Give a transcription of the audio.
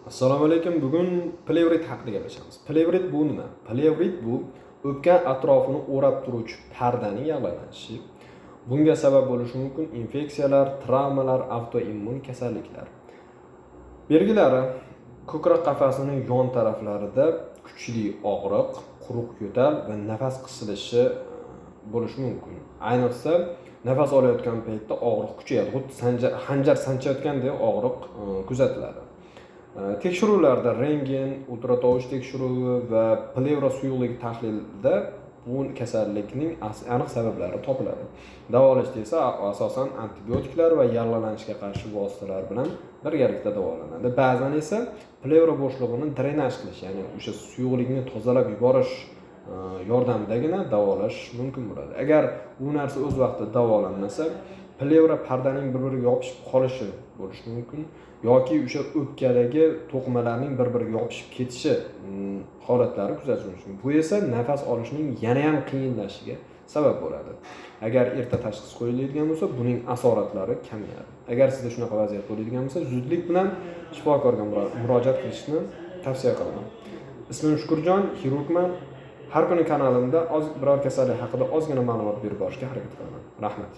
Assalomu alaykum. Bugun plevrit haqida gaplashamiz. Plevrit bu nima? Plevrit bu o'pka atrofini o'rab turuvchi pardaning yag'lanishi. Bunga sabab bo'lishi mumkin infeksiyalar, travmalar, avtoimmun kasalliklar. Belgilari: ko'krak qafasining yon taraflarida kuchli og'riq, quruq yo'tal va nafas qisilishi bo'lishi mumkin. Ayniqsa nafas olayotgan paytda og'riq kuchayadi, xuddi xanjar sanchayotgandek og'riq kuzatiladi. Tekshiruvlarda rentgen, ultratovush tekshiruvi va plevra suyuqligi tahlilida bu kasallikning aniq sabablari topiladi. Davolashda esa asosan antibiotiklar va yallig'lanishga qarshi vositalar bilan birgalikda davolanadi. Ba'zan esa plevra bo'shlig'ini drenaj qilish, ya'ni o'sha suyuqlikni tozalab yuborish yordamidagina davolash mumkin bo'ladi. Agar bu narsa o'z vaqtida davolanmasa, plevra pardaning bir biriga yopishib qolishi bo'lishi mumkin yoki o'sha o'pkadagi to'qimalarning bir biriga yopishib ketishi holatlari kuzatilishi mumkin. Bu esa nafas olishning yanayam qiyinlashishiga sabab bo'ladi. Agar erta tashxis qo'yiladigan bo'lsa, buning asoratlari kamayadi. Agar sizda shunaqa vaziyat bo'ladigan bo'lsa, zudlik bilan shifokorga murojaat qilishni tavsiya qilaman. Ismim Shukurjon, xirurgman. Har kuni kanalimda biror kasallik haqida ozgina ma'lumot berib borishga harakat qilaman. Rahmat.